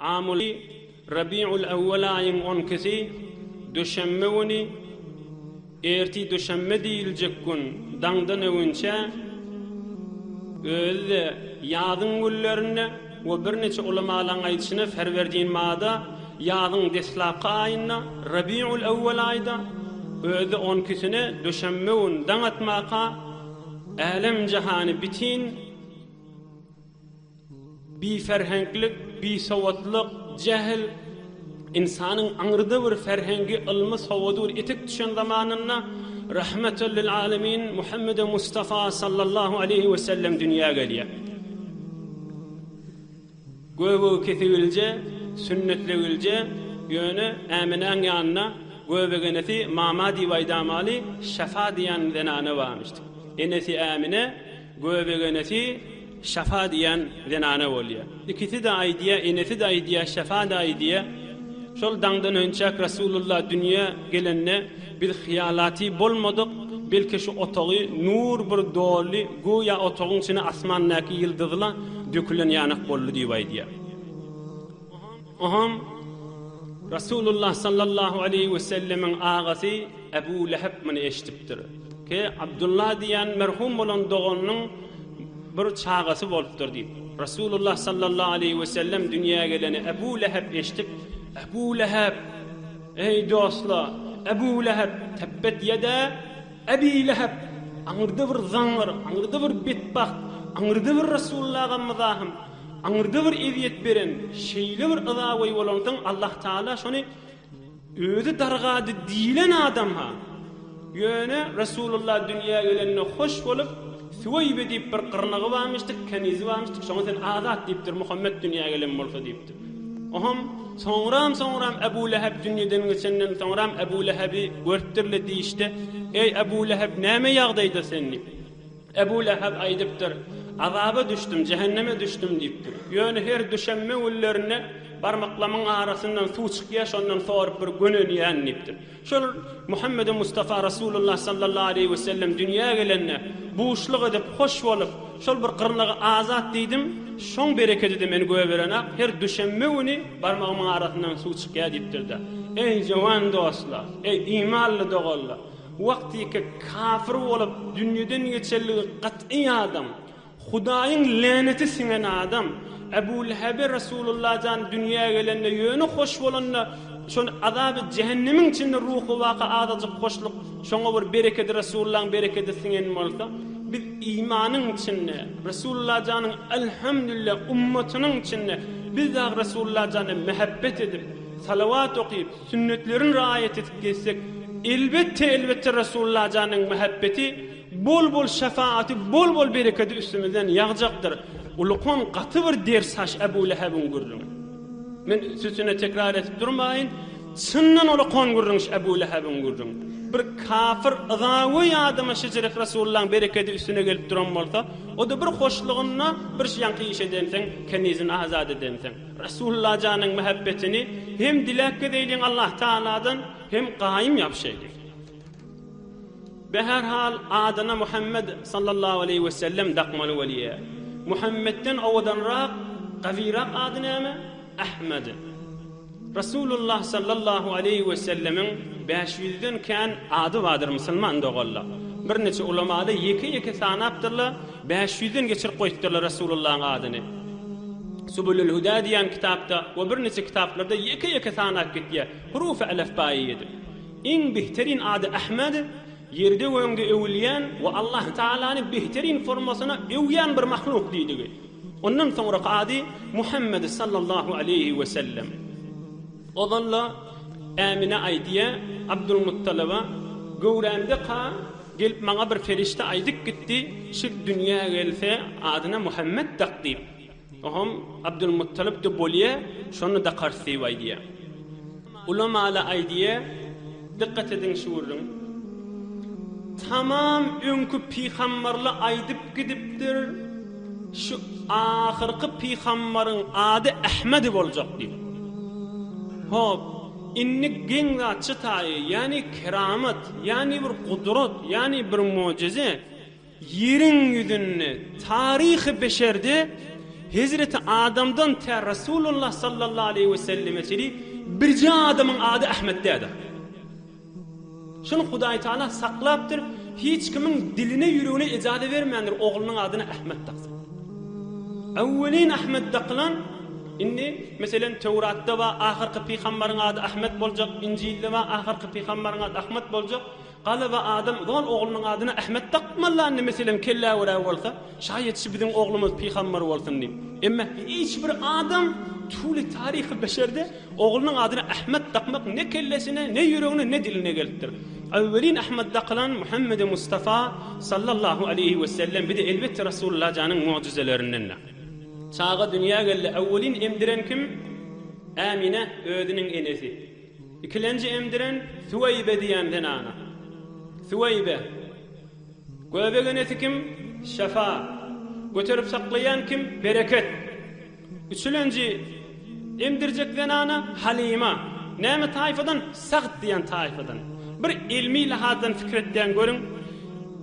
Amul Rabiul Awwal aýyň on ikisi, duşenbe güni, ertir duşenbe diýiljek gün daňdan öwünçä, özi-de ýazyň günlerinde we birniçe ulamalaryň aýdyşyna Ferwerdin mada ýazyň deslapky aýynda, Rabiul Awwal aýda, özi-de on ikisine duşenbe gün daň atmaka älem-jahany bitin, Biferheňklik, bisowatlyk, jähil, ynsanyň aňyrda bir ferhengi, ylmy, sowady bir etek düşen zamanynda Rahmetel lil alemin Muhammede Mustafa sallallahu aleýhi we sellem dünýä gelýär. Göbegi kesigilje, sünnetlegilje, ýöne Äminäň ýanynda göbegenesi mama diýip aýdamaly Şafa diýen zenana barmyşdy. Enesi Ämine, Göbegenesi Şafa diýen zenana bolýar. Ikisi-de aýdýar, enesi-de aýdýar, Şafa-da aýdýar. Şol daňdan önçäk Resulullah dünýä gelende biz hyýalaty bolmadyk, belki şu otagy nur bir doldy, göýä otagyň içine asmandaky ýyldyzla dökülen ýanak boldy diýip aýdýar. Oňam Resulullah sallallahu aleýhi wesellemiň agasy Ebu Leheb muny eşidipdir. Ki, Abdullah diýen merhum bolan doganynyň bir çagasy bolupdyr diýip. Resulullah sallallahu aleýhi wesellem dünýä geleni Ebu Leheb eşidip, Ebu Leheb, Eý dostlar, Ebu Leheb, tebbet ýeda Ebi Leheb, aňyrda bir zaňňar, aňyrda bir betbagt, aňyrda bir Resulullaha myzahym, Aňyrda bir ezýet beren, şeýle bir yzagoý bolansoň Allah Tagala şony özi dargady diýlen adam-ha. Ýöne Resulullah dünýä gelende hoş bolup, Süweýbe diýip bir gyrnagy barmyşdyk, kenizi barmyşdyk, şoňa sen azat diýipdir, Muhammet dünýä gelen bolsa diýipdir. Oham soňram-soňram Ebu Leheb dünýeden geçenden soňram Ebu Lehebi görüpdirle diýişde, Eý Ebu Leheb näme ýagdaýda sen diýip. Ebu Leheb aýdypdyr, Azaba düşdüm, jähenneme düşdüm diýipdir. Ýöne her duşenbe günlerinde barmaklamyň arasyndan suw çykýar, şondan sorup bir gönenýän diýipdir. Şol Muhammedi Mustafa Rasulullah sallallahu aleýhi we sellem dünýä gelende, buşluk edip, hoş bolup, şol bir gyrnagy azat diýdim, şoň berekedi-de meni göberenak, her duşenbe güni barmagymyň arasyndan suw çykýar diýipdir-de. Eý, jowan dostlar! Eý, imanly doganlar! Wagtyky kafir bolup dünýeden geçenligi gaty adam, Hudaýyň läneti siňen adam, Ebu Lehebe Resulullah jan dünýä gelende ýöne hoş bolanda şony azaby jähennemiň içinde ruhy waka azajyk hoşluk şoňa bir berekedi Resulullahyň berekedi siňen bolsa biz imanyň içinde Resulullah janyň Elhamdülillah ummatynyň içinde biz dagy Resulullah jana mähebbet edip salawat okyp Sünnetlerini raýat edip gezsek, elbetde, elbetde Resulullah janyň mähebbeti, bol-bol şefaaty, bol-bol berekedi üstümizden ýagjakdyr. Ulkan gaty bir ders haş Ebu Lehebiň gürrüňi. Men sütüne tekrar edip durmaýyn. Çyndan ulakan gürrüň şu Ebu Lehebiň gürrüňi. Bir kafir yzagoý adama şejerek Resulullahyň berekedi üstüne gelip duran bolsa, o-da bir hoşlugynda bir şu ýaňky iş edenseň, kenizini azat edenseň. Resulullah janyň mähebbetini hem diläp gezeýliň Allah Tagaladan hem gaýym ýapyşaýlyň. Beherhal adyna Muhammed sallallahu aleýhi we sellem dakmaly bolýar. Muhammedden owadanrak, gawyrak ady näme? Ahmed. Resulullah sallallahu aleýhi we sellemiň 500-den kän ady bardyr musulman doganlar. Birniçe ulamada ýeke-ýeke sanapdyrlar, 500-den geçirip goýupdyrlar Resulullahyň adyny. Subulül Huda diýen kitapda we birniçe kitaplarda ýeke-ýeke sanap gitýär, hurufy elefbaýy edip. Iň bihterin ady Ahmed, ýerde göňde öwülýän we Allah Tagalany bihterin formasyna öwýän bir mahluk diýdigi. Ondan soňraky ady Muhammed sallallahu aleýhi we sellem. Ozal-da Ämine aýdýar, Abdulmuttalyba, Göwrämde-ka Gelip maňa bir perişde aýdyp gitdi, şu dünýä gelse adyna Muhammet dak diýip. Oňam Abdulmuttalyp-da bolýa, şony dakarys diýip aýdýa. Ulamala aýdýa, dykgat ediň şu gürrüň. Tamam öňki pygambarla aýdyp gidipdir, şu ahyrky pygambaryň ady Ahmedi boljak diýip. Hop, Indi geň zat şu taýy, ýagny keramat, ýagny bir gudrat, ýagny bir mujize ýeriň ýüzünde, taryhy beşerde. Hezreti Adamdan tä Rasulullah sallallahu aleýhi we selleme çenli birje adamyň ady Ahmet dädir. Şuny Hudaý Taala saklapdyr, hiç kimiň diline ýüregine ejaza bermändir oglunyň adyna Ahmet daksyn. Awwelin Ahmet dakylan indi meselem Töwratda bar ahyrky pygambaryň ady Ahmet boljak, Injilde bar ahyrky pygambaryň ady Ahmet boljak. Galaba adam zol oglunyň adyna Ahmet dakmalla indi meselem kellä görä bolsa, şaýat şu biziň oglumyz pygambar bolsun diýip. Emma hiç bir adam tuly taryhy beşerde Oglunyň adyna Ahmet dakmak ne kellesine, ne ýüregine, ne diline gelipdir. Awwelin Ahmet dakylan Muhammedi Mustafa sallallahu aleýhi we sellem bir-de elbetde Rasulullah janyň mugjyzelerindendir. Çaga dünýä geldi, awwelin emdiren kim? Ämine, özüniň enesi. Ikilenji emdiren Süweýbe diýen zenana. Süweýbe. Göbek enesi kim? Şefa. Göterip saklaýan kim? Bereket. Üçülenji emdirjek zenana Halyma. Näme taýfadan? Sagt diýen taýfadan. Bir ilmi lahazdan pikir etýän görüň.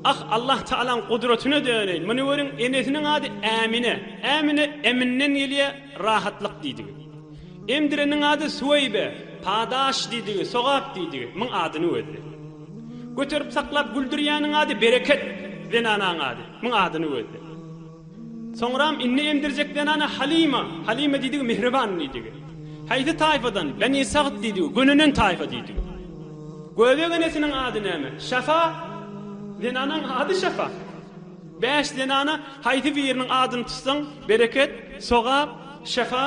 Ah, Allah Tagalaň gudratyna döneýin. Muny görüň, enesiniň ady Ämine. Ämine eminden gelýär, rahatlyk diýdigi. Emdireniň ady Suweýbe, padaş diýdigi, sogap diýdigi. Muň adyny gözle. Göterip saklap güldürýäniň ady Bereket, zenanaň ady. Muň adyny gözle. Soňram indi emdirjek zenana Halyma, Halyma diýdigi mähriban diýdigi. Haýsy taýfadan? Beni Sagd diýdigi, gönenen taýfa diýdigi. Göbek enesiniň ady näme? Şafa, zenanaň ady Şafa. Bäş zenana haýsy biriniň adyny tutsaň, bereket, sogap, şefa,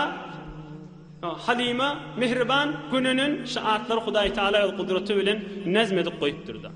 Halyma, mähriban, gönenen şu atlary Hudaý Tagala öz gudraty bilen nezm edip goýupdyr-da.